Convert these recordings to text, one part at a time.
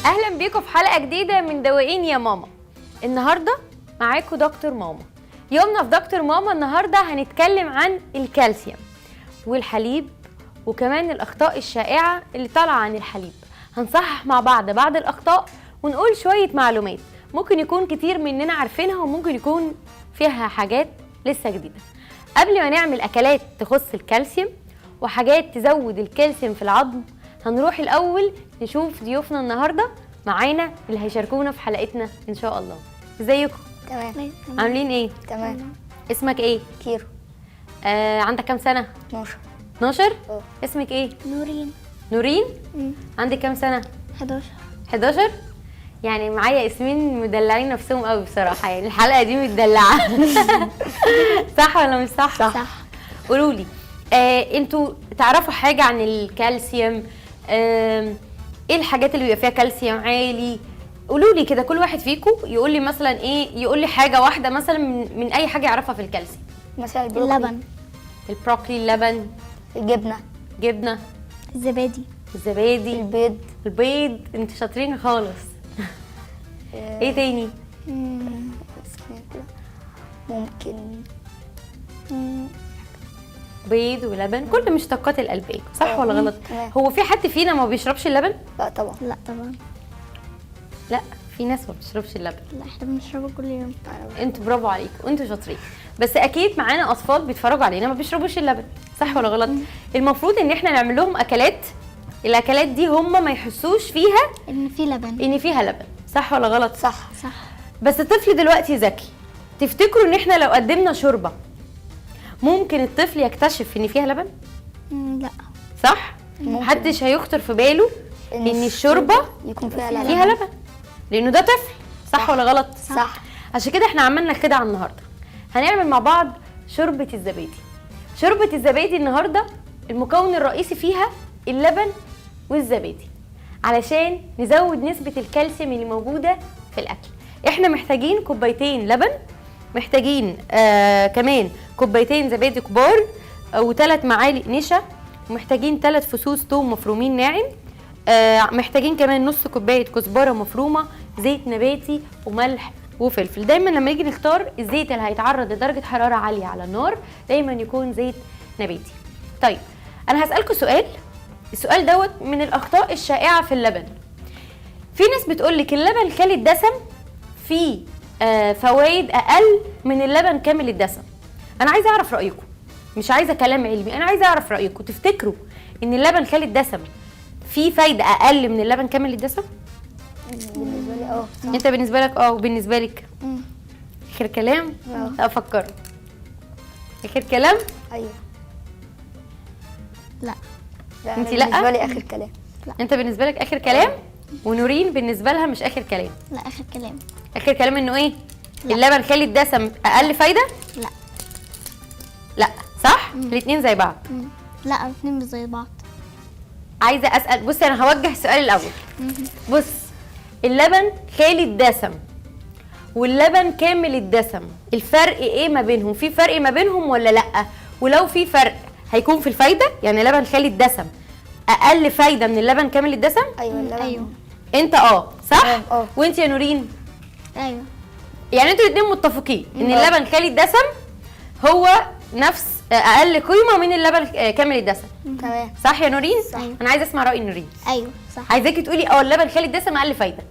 اهلا بيكم في حلقة جديدة من دواقين يا ماما. النهارده معاكم دكتور ماما. يومنا في دكتور ماما النهارده هنتكلم عن الكالسيوم والحليب، وكمان الاخطاء الشائعة اللي طالعه عن الحليب. هنصحح مع بعض بعض الاخطاء ونقول شوية معلومات ممكن يكون كتير مننا عارفينها، وممكن يكون فيها حاجات لسه جديدة. قبل ما نعمل اكلات تخص الكالسيوم وحاجات تزود الكالسيوم في العظم، هنروح الاول نشوف ضيوفنا النهارده معانا اللي هيشاركونا في حلقتنا ان شاء الله. ازيكم؟ تمام. عاملين ايه؟ تمام. اسمك ايه؟ كيرو. عندك كام سنة؟ 12. 12. اه. اسمك ايه؟ نورين. نورين. عندك كام سنة؟ 11. 11. يعني معايا اسمين مدلعين نفسهم قوي بصراحة، يعني الحلقة دي مدلعه. صح ولا مش صح؟ صح. قولوا لي انتوا تعرفوا حاجة عن الكالسيوم؟ ايه الحاجات اللي بيبقى فيها كالسيوم عالي؟ قولوا لي كده، كل واحد فيكم يقول لي مثلا ايه، يقول لي حاجة واحدة مثلا من اي حاجة يعرفها في الكالسيوم. مثلا البروكلي. اللبن. البروكلي، اللبن، الجبنة. جبنه، الزبادي. الزبادي، البيض. البيض. انتوا شاطرين خالص. ايه تاني؟ اسمه كده. ممكن بيض ولبن، كل مشتقات الالبان، صح ولا غلط؟ تمام. هو في حد فينا ما بيشربش اللبن؟ لا طبعا. لا طبعا. لا، في ناس ما بتشربش اللبن. لا، احنا بنشربه كل يوم. انتوا برافو عليكم، انتوا شاطرين. بس اكيد معانا اطفال بيتفرجوا علينا ما بيشربوش اللبن، صح ولا غلط؟ المفروض ان احنا نعمل لهم اكلات، الاكلات دي هم ما يحسوش فيها ان في لبن. ان فيها لبن، صح ولا غلط؟ صح. صح. بس الطفل دلوقتي ذكي، تفتكروا ان احنا لو قدمنا شوربة ممكن الطفل يكتشف ان فيها لبن؟ لا. صح؟ محدش هيخطر في باله ان الشوربة يكون فيها لبن. فيها لبن، لانه ده طفل، صح ولا غلط؟ صح. عشان كده احنا عملنا كده على النهارده، هنعمل مع بعض شوربة الزبادي. شوربة الزبادي النهارده المكون الرئيسي فيها اللبن والزبادي، علشان نزود نسبه الكالسيوم اللي موجودة في الاكل. احنا محتاجين كوبايتين لبن، محتاجين كمان كوبايتين زبادي كبار، وثلاث معالق نشا، ومحتاجين 3 فصوص توم مفرومين ناعم، محتاجين كمان نص كوباية كزبره مفرومه، زيت نباتي، وملح وفلفل. دايما لما نيجي نختار الزيت اللي هيتعرض لدرجة حرارة عالية على النار دايما يكون زيت نباتي. طيب انا هسالكم سؤال، السؤال دوت من الاخطاء الشائعة في اللبن. في ناس بتقول لك اللبن خالي الدسم فيه فوائد اقل من اللبن كامل الدسم. انا عايزه اعرف رايكم، مش عايزه كلام علمي، انا عايزه اعرف رايكم. تفتكروا ان اللبن خالي الدسم فيه فايده اقل من اللبن كامل الدسم؟ بالنسبة لي اه. صح. انت بالنسبة لك اه، وبالنسبة لك؟ اخر كلام؟ لا افكر. اخر كلام؟ ايوه. لا. لا، انتي أنا لأ؟ بالنسبة لي اخر كلام. لا. انت بالنسبة لك اخر كلام، ونورين بالنسبة لها مش اخر كلام. لا، اخر كلام. اخر كلام انه ايه؟ لا. اللبن خالي الدسم اقل فايده؟ لا. لا، صح؟ الاثنين زي بعض. لا، الاثنين مش زي بعض. عايزه اسال، بصي انا هوجه السؤال الاول. بص، اللبن خالي الدسم واللبن كامل الدسم، الفرق ايه ما بينهم؟ في فرق ما بينهم ولا لا؟ ولو في فرق هيكون في الفايدة؟ يعني لبن خالي الدسم اقل فايده من اللبن كامل الدسم؟ ايوه اللبن. ايوه. انت اه، صح؟ اه. وانت يا نورين؟ ايوه. يعني انتوا الاثنين متفقين ان اللبن خالي الدسم هو نفس اقل قيمة من اللبن كامل الدسم، تمام. صح يا نورين؟ صح. انا عايزه اسمع راي نورين. ايوه صح. عايزاكي تقولي اه اللبن خالي الدسم اقل فايده.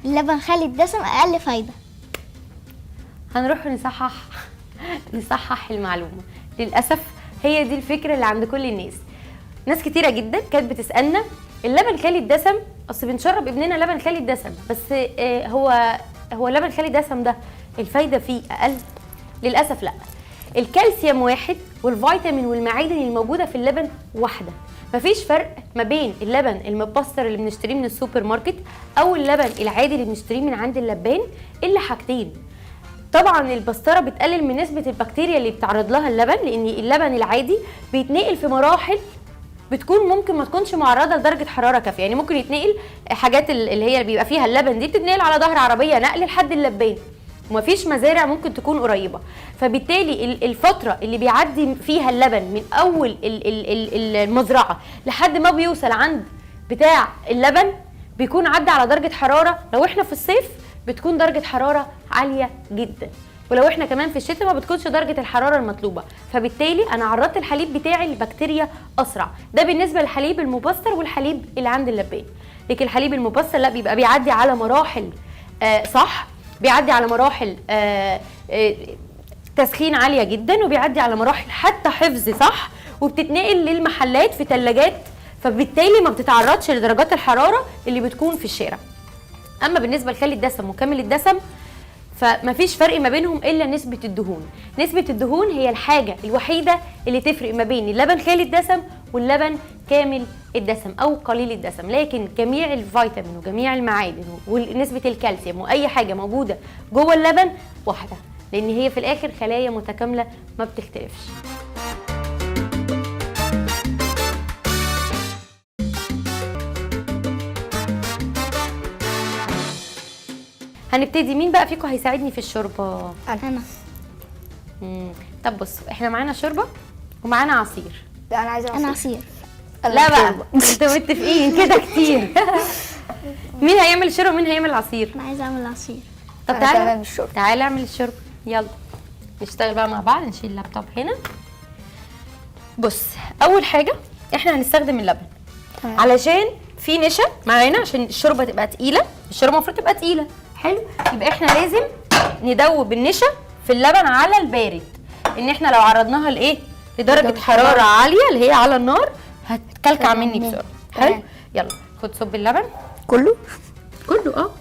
اللبن خالي الدسم اقل فايده. هنروح نصحح المعلومة. للاسف هي دي الفكرة اللي عند كل الناس. ناس كتيرة جدا كانت بتسالنا اللبن خالي الدسم، اصل بنشرب ابننا لبن خالي الدسم، بس هو اللبن خالي الدسم ده الفايدة فيه اقل؟ للاسف لا. الكالسيوم واحد، والفيتامين والمعادن الموجودة في اللبن واحدة. مفيش فرق ما بين اللبن المتبستر اللي بنشتريه من السوبر ماركت او اللبن العادي اللي بنشتريه من عند اللبان الا حاجتين. طبعا البستره بتقلل من نسبه البكتيريا اللي بتعرض لها اللبن، لان اللبن العادي بيتنقل في مراحل بتكون ممكن ما تكونش معرضه لدرجة حرارة كافيه، يعني ممكن يتنقل حاجات اللي هي بيبقى فيها اللبن دي بتتنقل على ظهر عربية نقل لحد اللبان، ومفيش مزارع ممكن تكون قريبه، فبالتالي الفترة اللي بيعدي فيها اللبن من اول المزرعة لحد ما بيوصل عند بتاع اللبن بيكون عدى على درجه حرارة، لو احنا في الصيف بتكون درجه حرارة عالية جدا، ولو احنا كمان في الشتاء ما بتكونش درجه الحرارة المطلوبة، فبالتالي انا عرضت الحليب بتاعي لبكتيريا اسرع. ده بالنسبة للحليب المبستر والحليب اللي عند اللبان. لكن الحليب المبستر لا، بيبقى بيعدي على مراحل صح، بيعدي على مراحل تسخين عالية جدا، وبيعدي على مراحل حتى حفظ صح، وبتتنقل للمحلات في ثلاجات، فبالتالي ما بتتعرضش لدرجات الحرارة اللي بتكون في الشارع. اما بالنسبة لخالي الدسم وكامل الدسم فمفيش فرق ما بينهم الا نسبه الدهون. نسبه الدهون هي الحاجة الوحيدة اللي تفرق ما بين اللبن خالي الدسم واللبن كامل الدسم او قليل الدسم، لكن جميع الفيتامين وجميع المعادن ونسبه الكالسيوم واي حاجة موجودة جوه اللبن واحدة، لان هي في الاخر خلايا متكاملة ما بتختلفش. هنبتدي. مين بقى فيكم هيساعدني في الشوربة؟ انا. طب بصوا، احنا معانا شوربة ومعانا عصير. لا انا عايزه عصير. انا عصير. لا بقى انتوا متفقين كده كتير. مين هيعمل الشوربة ومين هيعمل العصير؟ انا عايزه اعمل عصير. طب تعالى الشوربة. تعالى اعمل الشوربة، يلا نشتغل بقى مع بعض. نشيل اللابتوب هنا. بص، اول حاجة احنا هنستخدم اللبن علشان في نشا معانا، عشان الشوربة تبقى تقيلة. الشوربة المفروض تبقى تقيلة، حلو. يبقى احنا لازم ندوب النشا في اللبن على البارد، ان احنا لو عرضناها لايه، لدرجة حرارة عالية اللي هي على النار، هتكلكع مني بسرعة. حلو، يلا خد صب اللبن كله كله.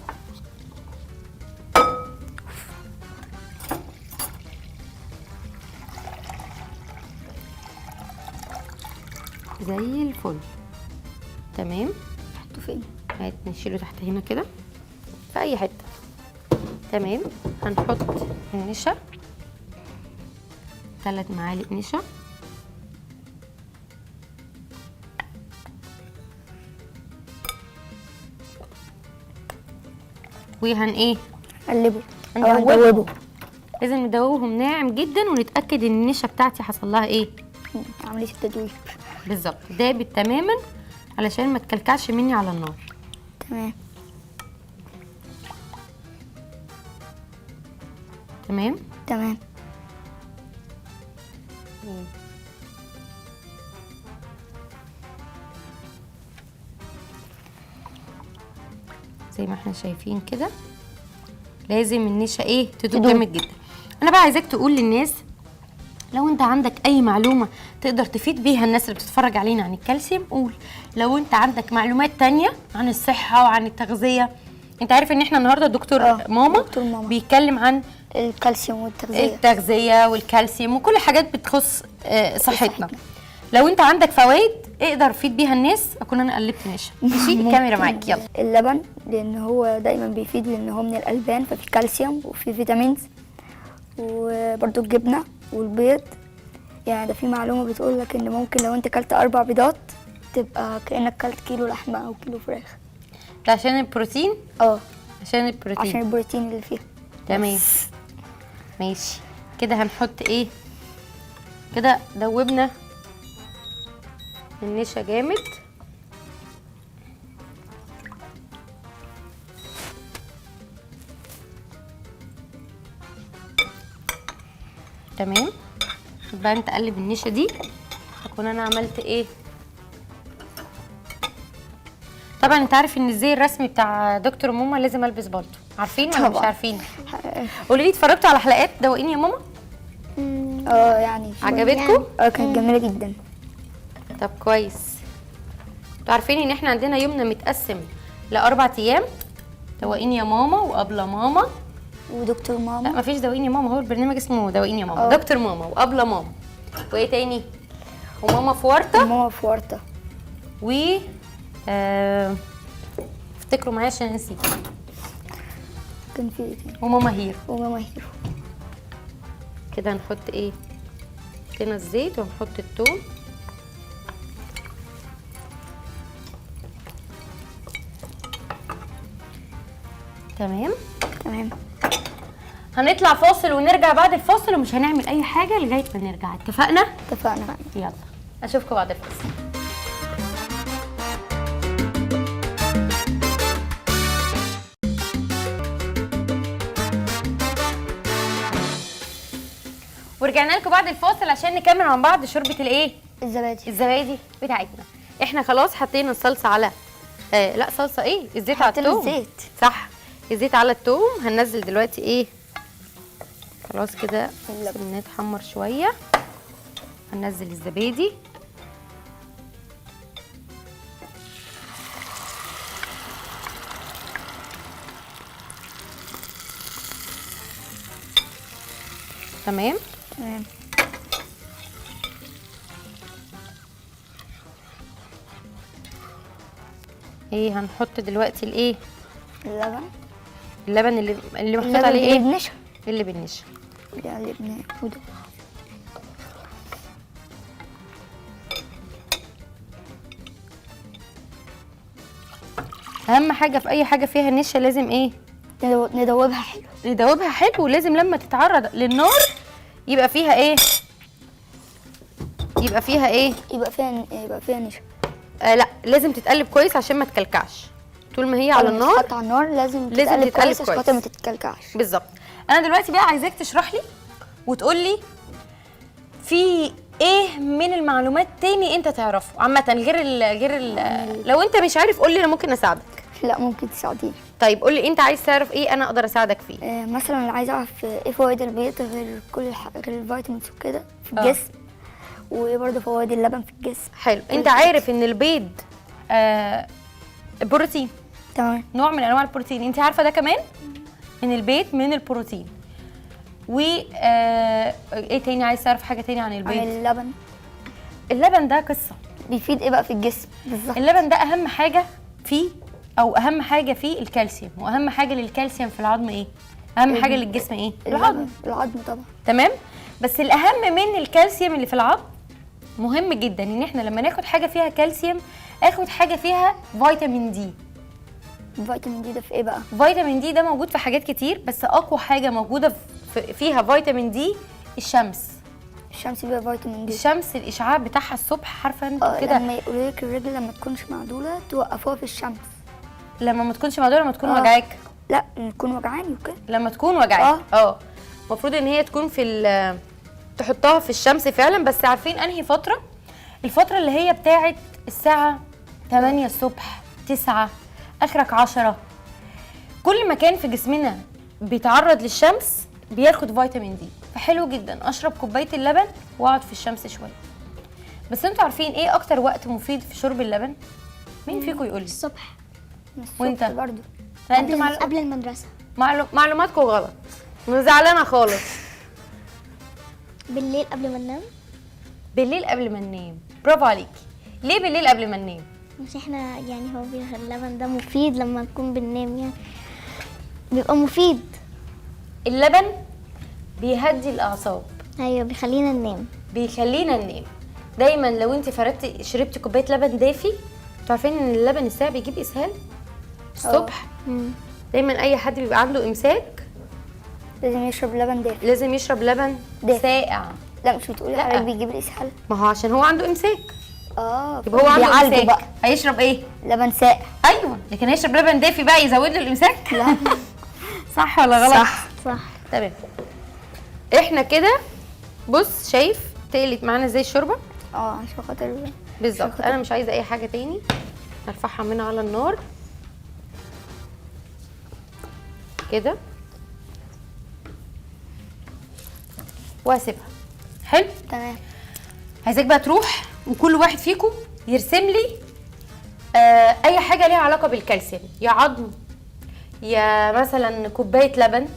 زي الفل. تمام. نحطه فين؟ هات نشيله تحت هنا كده في اي حتة. تمام. هنحط النشا، 3 معالق نشا. وهن ايه؟ نقلبه او ندوبه. لازم ندوبهم ناعم جدا، ونتاكد ان النشا بتاعتي حصل لها ايه؟ عملية التدويب بالظبط، دابت تماما علشان ما تكلكعش مني على النار. تمام تمام تمام. زي ما احنا شايفين كده لازم النشا ايه؟ تدوب جامد جدا. انا بقى عايزاك تقول للناس لو انت عندك اي معلومة تقدر تفيد بيها الناس اللي بتتفرج علينا عن الكالسيوم قول. لو انت عندك معلومات تانية عن الصحة وعن التغذية، انت عارف ان احنا النهارده دكتور ماما بيتكلم عن الكالسيوم والتغذيه، التغذية والكالسيوم وكل حاجات بتخص صحتنا. لو انت عندك فوائد اقدر فيد بيها الناس. اكون انا قلبت نشا. ماشي، الكاميرا معاك، يلا. اللبن لان هو دايما بيفيد، لان هو من الالبان ففي كالسيوم وفي vitamins، وبرده الجبنة والبيض. يعني ده في معلومة بتقول لك ان ممكن لو انت كلت 4 بيضات تبقى كانك كلت كيلو لحمه او كيلو فراخ. ده عشان البروتين؟ عشان البروتين، عشان البروتين اللي فيها. تمام ماشي. كده هنحط ايه؟ كده دوبنا النشا جامد. تمام. يبقى انت قلب النشا دي. اكون انا عملت ايه؟ طبعا انت عارف ان الزي الرسمي بتاع دكتور ماما لازم البس بالطو، عارفين ولا مش عارفين؟ قولي لي، اتفرجتوا على حلقات دوقيني يا ماما؟ يعني عجبتكم؟ كانت جميلة جدا. طب كويس. انتوا عارفين ان احنا عندنا يومنا متقسم ل4 ايام، دوقيني يا ماما وابله ماما ودكتور ماما. لا مفيش دوقيني يا ماما، هو البرنامج اسمه دوقيني يا ماما. دكتور ماما وابله ماما وايه تاني؟ وماما في ورطة. وماما في ورطة و افتكروا معايا عشان نسيت. كان في ايه تاني؟ وماما هيرو. وماما هيرو. كده هنحط ايه؟ حطينا الزيت وهنحط الثوم. تمام تمام. هنطلع فاصل ونرجع بعد الفاصل، ومش هنعمل اي حاجة لغاية ما نرجع. اتفقنا؟ اتفقنا. يلا اشوفكم بعد الفاصل. ورجعنا لكم بعد الفاصل عشان نكمل مع بعض شوربة الايه؟ الزبادي. الزبادي بتاعتنا. احنا خلاص حطينا الصلصه على لا صلصه ايه؟ الزيت على حطينا الثوم. الزيت. صح، الزيت على الثوم. هننزل دلوقتي ايه؟ خلاص كده اللبن. نتحمر شوية. هننزل الزبادي. تمام تمام. ايه هنحط دلوقتي الايه؟ اللبن. اللبن اللي محطوط اللبن عليه اللي ايه؟ بنشا. اللي بالنشا. اللي بناخده. اهم حاجة في اي حاجة فيها نشا لازم ايه؟ ندوبها حلو. ندوبها حلو، ولازم لما تتعرض للنار يبقى فيها ايه؟ يبقى فيها ايه؟ يبقى فيها نشا. لا لازم تتقلب كويس عشان ما تكلكعش. طول ما هي على لما النار تتحط على النار لازم لازم تتقلب تتقلب كويس عشان خاطر ما كويس. تتكلكعش. بالظبط. انا دلوقتي بقى عايزاك تشرح لي وتقول لي في ايه من المعلومات تاني انت تعرفه عامة، غير ال غير ال لو انت مش عارف قول لي، انا ممكن اساعدك. لا ممكن تساعديني. طيب قول لي انت عايز تعرف ايه انا اقدر اساعدك فيه. مثلا عايزه اعرف ايه فوائد البيض غير كل غير ال vitamins وكده في الجسم، وايه برضه فوائد اللبن في الجسم. حلو. انت عارف ان البيض بروتين. تمام. نوع من انواع البروتين. انت عارفه ده كمان ان البيض من البروتين. و ايه تاني عايز تعرف حاجة تاني عن البيض؟ عن اللبن. اللبن ده قصة. بيفيد ايه بقى في الجسم بالظبط؟ اللبن ده اهم حاجة فيه، او اهم حاجة فيه الكالسيوم، واهم حاجة للكالسيوم في العظم ايه؟ اهم حاجة للجسم ايه؟ العظم. العظم طبعا. تمام. بس الاهم من الكالسيوم اللي في العظم، مهم جدا ان احنا لما ناخد حاجة فيها كالسيوم اخد حاجة فيها فيتامين دي. فيتامين دي ده في ايه بقى؟ فيتامين دي ده موجود في حاجات كتير، بس اقوى حاجة موجودة فيها فيتامين دي الشمس. الشمس بيبقى فيتامين دي. الشمس الاشعاع بتاعها الصبح، عارفه انت كده لما يقولوا لك الرجل لما تكونش معدوله توقفوها في الشمس. لما ما تكونش معدوله، لما تكون وجعاك. لا تكون وجعاني وكده. لما تكون وجعاك. المفروض ان هي تكون في تحطها في الشمس فعلا. بس عارفين انهي فترة؟ الفترة اللي هي بتاعه الساعة 8 الصبح، 9، اخرك 10. كل ما كان في جسمنا بيتعرض للشمس بياخد فيتامين دي. فحلو جدا اشرب كوباية اللبن واقعد في الشمس شوية. بس انتوا عارفين ايه اكتر وقت مفيد في شرب اللبن؟ مين فيكم يقول لي؟ الصبح. وانت برضه. انتوا قبل المدرسة. معلوماتكم غلط. زعلانة خالص. بالليل قبل ما ننام. بالليل قبل ما ننام. برافو عليكي. ليه بالليل قبل ما ننام؟ مش احنا يعني هو اللبن ده مفيد لما نكون بننام، يعني بيبقى مفيد. اللبن بيهدي الاعصاب. ايوه بيخلينا ننام. بيخلينا ننام. دايما لو انت فردتي شربتي كوباية لبن دافي، انتوا عارفين ان اللبن الساقع بيجيب اسهال الصبح. دايما اي حد بيبقى عنده امساك لازم يشرب لبن دافي. لازم يشرب لبن دافي ساقع. لا مش بتقولي حضرتك بيجيب الاسهال؟ ما هو عشان هو عنده امساك. يبقى هو عنده امساك بقى. هيشرب ايه؟ لبن ساقع. ايوه، لكن هيشرب لبن دافي بقى يزود له الامساك؟ لا. صح ولا غلط؟ صح صح. تمام. احنا كده بص شايف تقلت معانا ازاي الشوربة؟ عشان خاطر بالظبط. انا مش عايزه اي حاجة تاني. هرفعها من على النار كده واسيبها. حلو؟ تمام. عايزاك بقى تروح وكل واحد فيكم يرسم لي اي حاجة ليها علاقة بالكالسيوم، يا عظم، يا مثلا كوباية لبن،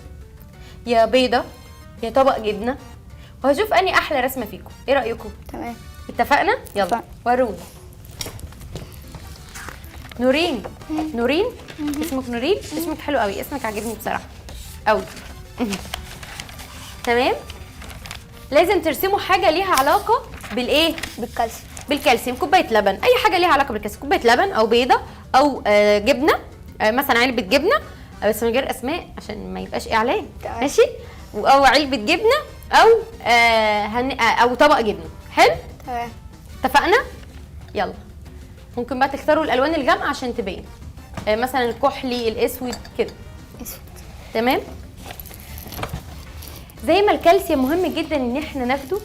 يا بيضة، يا طبق جبنه، وهشوف اني احلى رسمه فيكم. ايه رايكم؟ تمام. اتفقنا؟ يلا ورونا. نورين. نورين؟ اسمك نورين؟ اسمك حلو قوي، اسمك عاجبني بصراحة قوي. تمام. لازم ترسموا حاجة ليها علاقة بالايه؟ بالكالسيوم. بالكالسيوم، كوباية لبن، اي حاجة ليها علاقة بالكالسيوم، كوباية لبن او بيضة او جبنه، مثلا علبة جبنه، بس من غير اسماء عشان ما يبقاش اعلان. ماشي؟ او علبة جبنه او او طبق جبنه. حلو؟ تمام. اتفقنا؟ يلا ممكن بقى تختاروا الالوان الغامقه عشان تبين، مثلا الكحلي، الاسود كده. اسود. تمام. زي ما الكالسيوم مهم جدا ان احنا ناخده،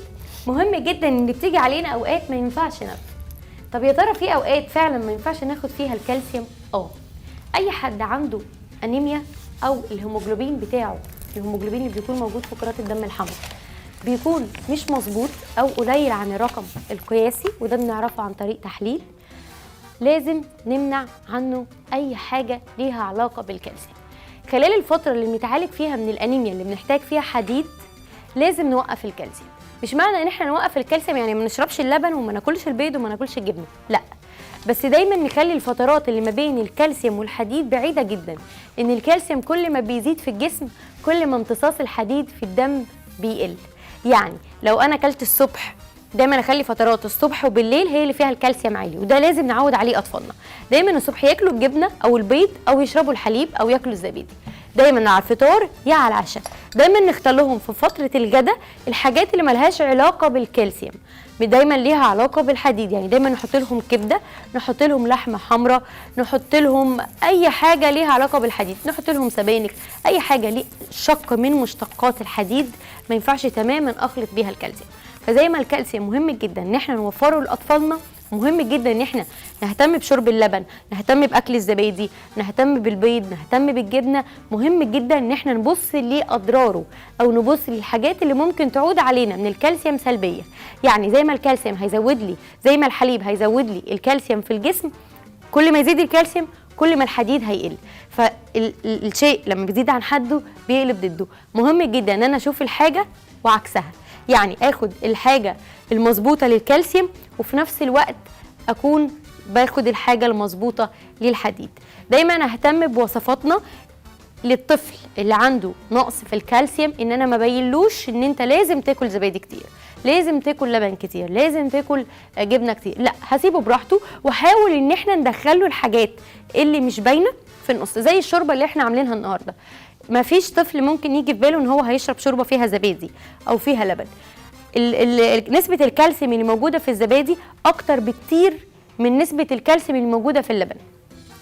مهم جدا ان بتيجي علينا اوقات ما ينفعش ناخده. طب يا ترى في اوقات فعلا ما ينفعش ناخد فيها الكالسيوم؟ اي حد عنده انيميا او الهيموجلوبين بتاعه، الهيموجلوبين اللي بيكون موجود في كرات الدم الحمراء بيكون مش مظبوط او قليل عن الرقم القياسي، وده بنعرفه عن طريق تحليل، لازم نمنع عنه اي حاجة ليها علاقة بالكالسيوم. خلال الفترة اللي بنتعالج فيها من الانيميا اللي بنحتاج فيها حديد لازم نوقف الكالسيوم. مش معنى ان احنا نوقف الكالسيوم يعني ما نشربش اللبن وما ناكلش البيض وما ناكلش الجبنة، لا، بس دايما نخلي الفترات اللي ما بين الكالسيوم والحديد بعيدة جدا، لان الكالسيوم كل ما بيزيد في الجسم كل ما امتصاص الحديد في الدم بيقل. يعني لو انا اكلت الصبح، دايما اخلي فترات الصبح وبالليل هي اللي فيها الكالسيوم عالي، وده لازم نعود عليه اطفالنا. دايما الصبح ياكلوا الجبنة او البيض او يشربوا الحليب او ياكلوا الزبادي، دايما على الفطار يا على العشاء. دايما نختار لهم في فترة الغداء الحاجات اللي ملهاش علاقة بالكالسيوم، دايما ليها علاقة بالحديد. يعني دايما نحط لهم كبده، نحط لهم لحمه حمراء، نحط لهم اي حاجة ليها علاقة بالحديد، نحط لهم سبانخ، اي حاجة ليه شق من مشتقات الحديد ما ينفعش تماما اخلط بيها الكالسيوم. فزي ما الكالسيوم مهم جدا ان احنا نوفره لاطفالنا، مهم جدا ان احنا نهتم بشرب اللبن، نهتم باكل الزبادي، نهتم بالبيض، نهتم بالجبنه. مهم جدا ان احنا نبص لاضراره او نبص للحاجات اللي ممكن تعود علينا من الكالسيوم سلبية. يعني زي ما الكالسيوم هيزود لي، زي ما الحليب هيزود لي الكالسيوم في الجسم، كل ما يزيد الكالسيوم كل ما الحديد هيقل. فالشيء لما بيزيد عن حده بيقلب ضده. مهم جدا ان انا اشوف الحاجة وعكسها، يعني اخد الحاجة المظبوطه للكالسيوم وفي نفس الوقت اكون باخد الحاجة المظبوطه للحديد. دايما اهتم بوصفاتنا للطفل اللي عنده نقص في الكالسيوم، ان انا ما بينلوش ان انت لازم تاكل زبادي كتير، لازم تاكل لبن كتير، لازم تاكل جبنه كتير، لا، هسيبه براحته واحاول ان احنا ندخله الحاجات اللي مش باينة في النص، زي الشوربة اللي احنا عاملينها النهارده. ما فيش طفل ممكن يجي في باله ان هو هيشرب شوربة فيها زبادي او فيها لبن. نسبه الكالسيوم اللي موجودة في الزبادي اكتر بكتير من نسبه الكالسيوم اللي موجودة في اللبن.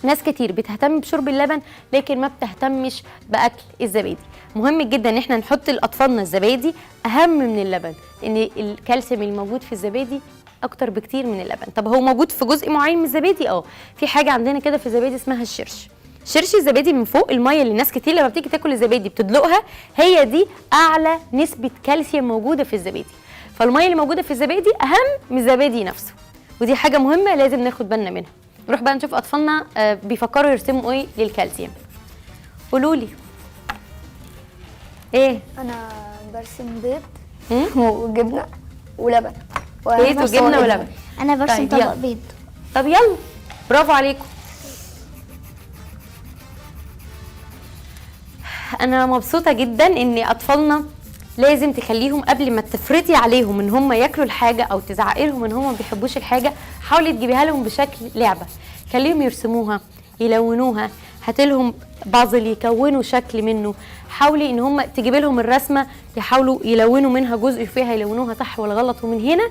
ناس كتير بتهتم بشرب اللبن لكن ما بتهتمش باكل الزبادي. مهم جدا ان احنا نحط لاطفالنا الزبادي اهم من اللبن، لان الكالسيوم الموجود في الزبادي اكتر بكتير من اللبن. طب هو موجود في جزء معين من الزبادي؟ في حاجة عندنا كده في الزبادي اسمها الشرش. شرش الزبادي من فوق المية اللي الناس كتير لما بتيجي تاكل الزبادي بتدلقها، هي دي اعلى نسبه كالسيوم موجودة في الزبادي. فالميه اللي موجودة في الزبادي اهم من الزبادي نفسه، ودي حاجة مهمة لازم ناخد بالنا منها. نروح بقى نشوف اطفالنا بيفكروا يرسموا ايه للكالسيوم. قولوا لي ايه؟ انا برسم بيض وجبنه ولبن. بيض وجبنه ولبن. انا برسم طبق بيض. طب يلا، برافو عليكم. انا مبسوطة جدا ان اطفالنا لازم تخليهم قبل ما تفرضي عليهم ان هم ياكلوا الحاجة او تزعقي لهم ان هم ما بيحبوش الحاجة، حاولي تجيبيها لهم بشكل لعبه، خليهم يرسموها، يلونوها، هاتي لهم بازل يكونوا شكل منه، حاولي ان هم تجيبي لهم الرسمة يحاولوا يلونوا منها جزء فيها، يلونوها صح ولا غلط. ومن هنا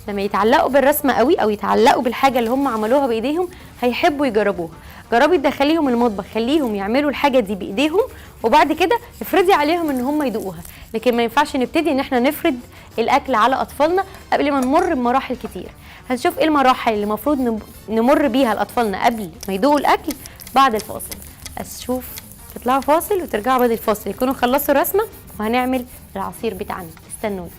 لما يتعلقوا بالرسمه قوي او يتعلقوا بالحاجة اللي هم عملوها بايديهم هيحبوا يجربوها. جربي تدخليهم المطبخ، خليهم يعملوا الحاجة دي بايديهم، وبعد كده افرضي عليهم ان هم يدوقوها. لكن ما ينفعش نبتدي ان احنا نفرض الاكل على اطفالنا قبل ما نمر بمراحل كتير. هنشوف ايه المراحل اللي المفروض نمر بيها لاطفالنا قبل ما يدوقوا الاكل بعد الفاصل. اشوف تطلعوا فاصل وترجعوا بعد الفاصل يكونوا خلصوا الرسمة وهنعمل العصير بتاعنا. استنوني.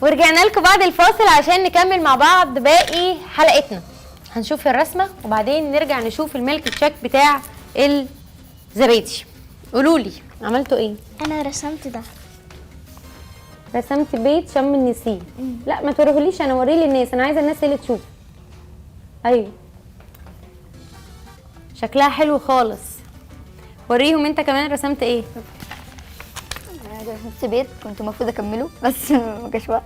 ورجعنا لكم بعد الفاصل عشان نكمل مع بعض باقي حلقتنا. هنشوف الرسمة وبعدين نرجع نشوف الميلك شيك بتاع الزبادي. قولوا لي عملتوا ايه؟ انا رسمت ده. رسمت بيت شم النسيم. لا ما توريهوليش، انا اوريه للناس، انا عايزه الناس اللي تشوف. ايوه شكلها حلو خالص. وريهم انت كمان رسمت ايه؟ انا رسمت بيض، كنت المفروض اكمله بس ما جاش وقت.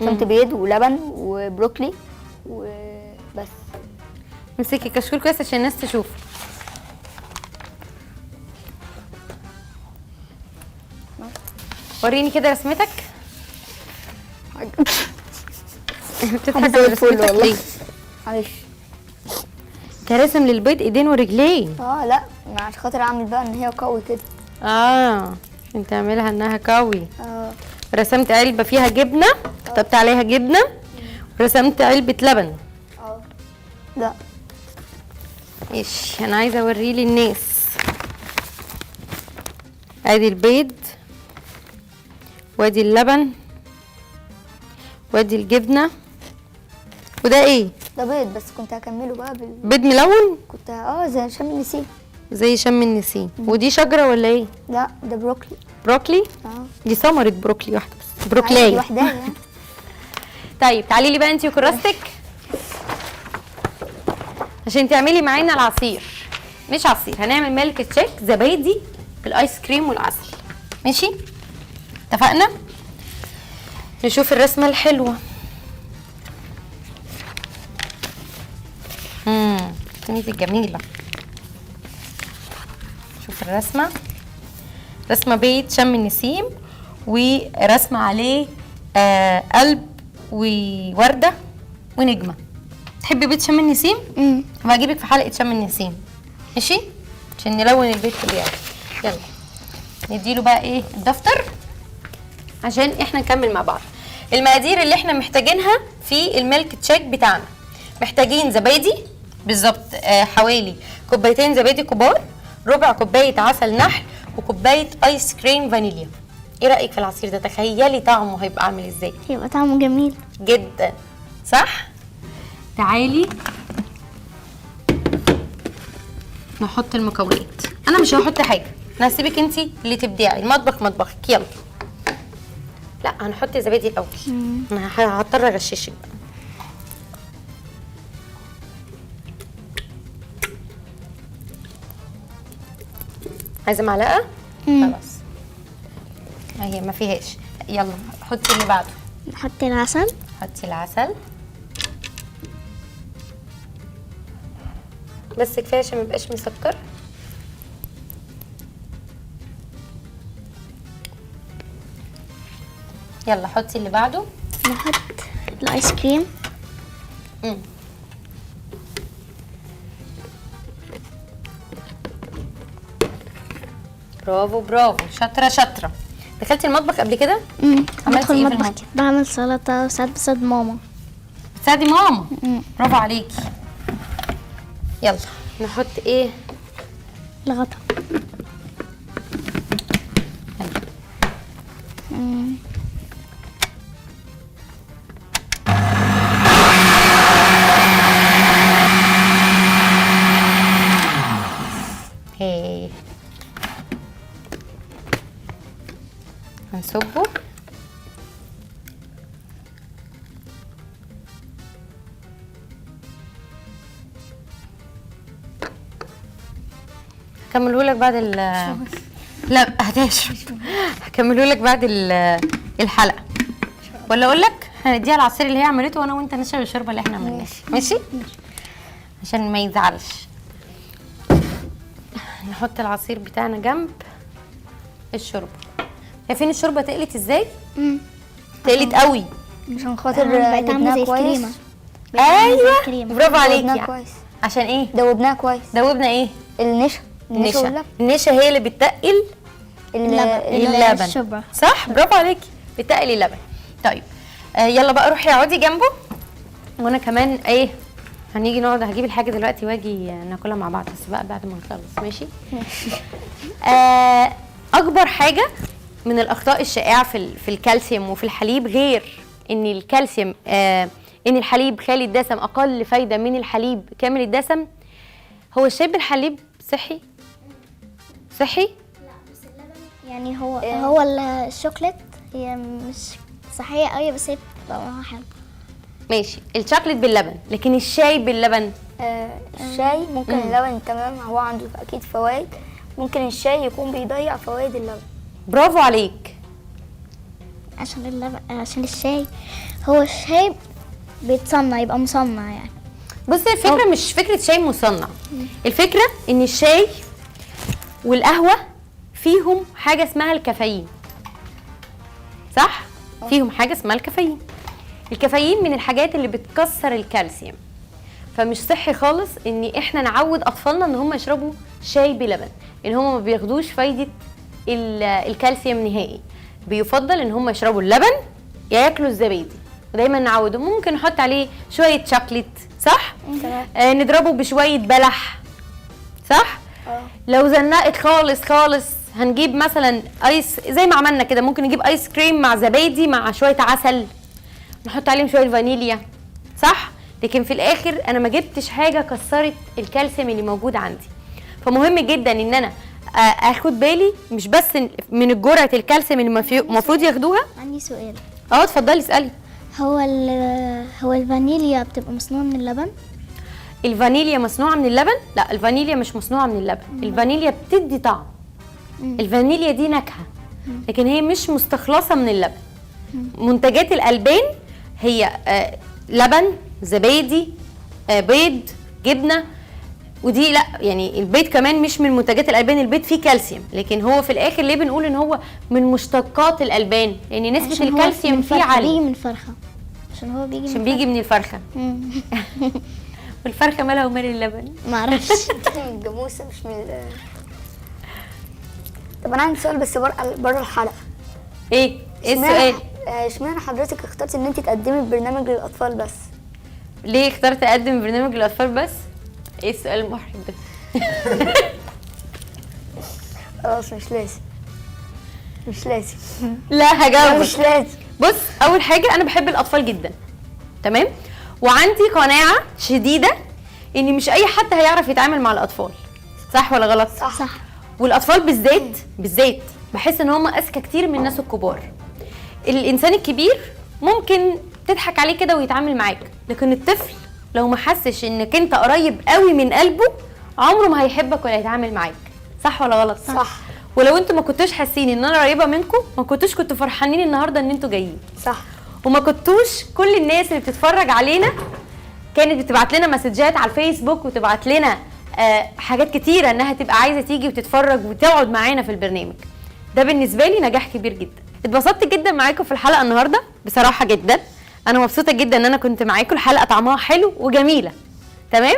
رسمت بيض ولبن وبروكلي وبس. امسكي الكشكول كويس عشان الناس تشوف. وريني كده رسمتك. بتضحك على رسمتك ليه؟ معلش. انت راسم للبيض ايدين ورجلين. لا عشان خاطر اعمل بقى ان هي قوي كده. انت عاملها انها قوي. رسمت علبة فيها جبنه، كتبت عليها جبنه، ورسمت علبة لبن. لا ماشي، انا عايزه اوريه للناس. ادي البيض، وادي اللبن، وادي الجبنة، وده ايه؟ ده بيض، بس كنت هكمله بقى بيض ملون؟ كنت زي شم النسيم. زي شم النسيم. ودي شجرة ولا ايه؟ لا ده بروكلي. بروكلي؟ دي ثمره بروكلي واحدة بس، بروكلايه لوحدها يعني. طيب تعالي لي بقى انتي وكراستك عشان تعملي معانا العصير. مش عصير، هنعمل ميلك شيك زبادي بالايس كريم والعسل. ماشي؟ اتفقنا؟ نشوف الرسمة الحلوة. رسمتي الجميلة. شوف الرسمة، رسمه بيت شم النسيم، ورسمه عليه قلب وورده ونجمه. تحبي بيت شم النسيم؟ هبقى اجيبك في حلقة شم النسيم، ماشي؟ عشان نلون البيت بتاعي. يلا نديله بقى ايه الدفتر عشان احنا نكمل مع بعض. المقادير اللي احنا محتاجينها في الميلك تشيك بتاعنا، محتاجين زبادي بالظبط حوالي كوبايتين زبادي كبار، ربع كوباية عسل نحل، وكوبايه ايس كريم فانيليا. ايه رايك في العصير ده؟ تخيلي طعمه هيبقى عامل ازاي. هيبقى طعمه جميل جدا، صح؟ تعالي نحط المكونات. انا مش هحط حاجة، انا هسيبك انتي اللي تبدعي، المطبخ مطبخك. يلا. لا هنحط زبادي الاول. انا هضطر اغششك بقى. عايزه معلقه؟ خلاص اهي ما فيهاش. يلا حطي اللي بعده. نحط العسل. حطي العسل بس كفاية عشان ما يبقاش مسكر. يلا حطي اللي بعده. نحط الايس كريم. برافو برافو، شاطرة شاطرة. دخلتي المطبخ قبل كده؟ عملتي ايه في المطبخ؟ بعمل سلطة وساعات بساعد ماما. بتساعدي ماما؟ برافو عليكي. يلا نحط ايه؟ الغطا. هي هنصبه. هكملهولك بعد ال لا هتشرب. هكملهولك بعد الحلقة، ولا اقول لك هنديها العصير اللي هي عملته وانا وانت نشرب الشوربة اللي احنا عملناها. ماشي؟ عشان ما يزعلش. نحط العصير بتاعنا جنب الشوربة. شايفين الشوربة تقلت ازاي؟ تقلت قوي عشان خاطر بقت عامله زي الكريمة. ايوه برافو عليكي. عشان ايه؟ دوبناها كويس. دوبنا ايه؟ النشا. النشا النشا هي اللي بتتقل اللبن، صح؟ برافو عليكي، بتقل اللبن. طيب يلا بقى روحي اقعدي جنبه، وانا كمان ايه هنيجي نقعد. هجيب الحاجة دلوقتي واجي ناكلها مع بعض، بس بقى بعد ما نخلص. ماشي؟ ماشي. اكبر حاجة من الاخطاء الشائعة في الكالسيوم وفي الحليب، غير ان الكالسيوم ان الحليب خالي الدسم اقل فايده من الحليب كامل الدسم، هو الشاي بالحليب صحي؟ صحي؟ لا بس اللبن يعني هو الشوكليت هي مش صحية قوي، بس هي طعمها حلو. ماشي، الشوكليت باللبن، لكن الشاي باللبن؟ الشاي ممكن اللبن تمام، هو عنده اكيد فوائد، ممكن الشاي يكون بيضيع فوائد اللبن. برافو عليك. عشان اللبن، عشان الشاي، هو الشاي بيتصنع، يبقى مصنع يعني. بصي الفكرة مش فكرة شاي مصنع، الفكرة ان الشاي والقهوة فيهم حاجة اسمها الكافيين، صح؟ فيهم حاجة اسمها الكافيين. الكافيين من الحاجات اللي بتكسر الكالسيوم، فمش صحي خالص ان احنا نعود اطفالنا ان هم يشربوا شاي بلبن، ان هم ما بياخدوش فايده الكالسيوم نهائي. بيفضل ان هم يشربوا اللبن يا ياكلوا الزبادي، ودايما نعودهم. ممكن نحط عليه شوية شوكليت، صح؟ تمام. نضربه بشوية بلح، صح؟ لو زنقت خالص خالص هنجيب مثلا ice زي ما عملنا كده، ممكن نجيب ايس كريم مع زبادي مع شوية عسل، نحط عليهم شوية فانيليا، صح؟ لكن في الاخر انا ما جبتش حاجة كسرت الكالسيوم اللي موجود عندي. فمهم جدا ان انا اخد بالي مش بس من جرعة الكالسيوم اللي المفروض ياخدوها. عندي سؤال. اتفضلي اسالي. هو الفانيليا بتبقى مصنوعة من اللبن؟ الفانيليا مصنوعة من اللبن؟ لا، الفانيليا مش مصنوعة من اللبن. الفانيليا بتدي طعم. الفانيليا دي نكهة، لكن هي مش مستخلصه من اللبن. منتجات الالبان هي لبن، زبادي، بيض، جبنه، ودي لا يعني البيض كمان مش من منتجات الالبان، البيض فيه كالسيوم، لكن هو في الاخر ليه بنقول ان هو من مشتقات الالبان؟ لان نسبه الكالسيوم فيه عالية. بيجي من فرخة، عشان هو بيجي عشان بيجي من الفرخه. والفرخه مالها ومال اللبن؟ معرفش. من الجاموسة مش من. طب انا عندي سؤال بس بره الحلقة. ايه السؤال؟ اشمعنى حضرتك اخترتي ان انت تقدمي برنامج للاطفال بس؟ ليه اخترت اقدم برنامج للاطفال بس؟ ايه السؤال المحرج ده؟ خلاص مش لازم، مش لازم. لا هجاوبك. مش لازم. بص، اول حاجة انا بحب الاطفال جدا، تمام؟ وعندي قناعة شديدة ان مش اي حد هيعرف يتعامل مع الاطفال، صح ولا غلط؟ صح. صح. والاطفال بالذات بالذات بحس ان هم اذكى كتير من الناس الكبار. الانسان الكبير ممكن تضحك عليه كده ويتعامل معاك، لكن الطفل لو ما حسش انك انت قريب قوي من قلبه عمره ما هيحبك ولا يتعامل معاك، صح ولا غلط؟ صح. ولو انتوا ما كنتوش حاسين ان انا قريبه منكم ما كنتوش كنتوا فرحانين النهارده ان انتوا جايين، صح. وما كنتوش كل الناس اللي بتتفرج علينا كانت بتبعت لنا مسجات على الفيسبوك وتبعت لنا حاجات كتيرة انها تبقى عايزه تيجي وتتفرج وتقعد معانا في البرنامج ده. بالنسبة لي نجاح كبير جدا. اتبسطت جدا معاكم في الحلقة النهارده بصراحة جدا، انا مبسوطة جدا ان انا كنت معاكم. الحلقة طعمها حلو وجميلة، تمام؟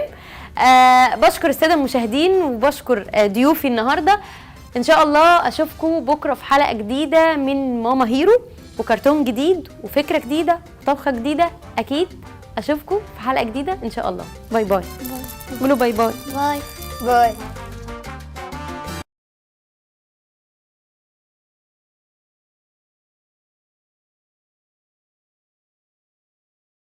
بشكر السادة المشاهدين وبشكر ضيوفي النهارده. ان شاء الله اشوفكم بكره في حلقة جديدة من ماما هيرو، وكرتون جديد وفكره جديدة وطبخه جديدة. اكيد اشوفكم في حلقة جديدة ان شاء الله. bye bye. قولوا bye bye. bye bye.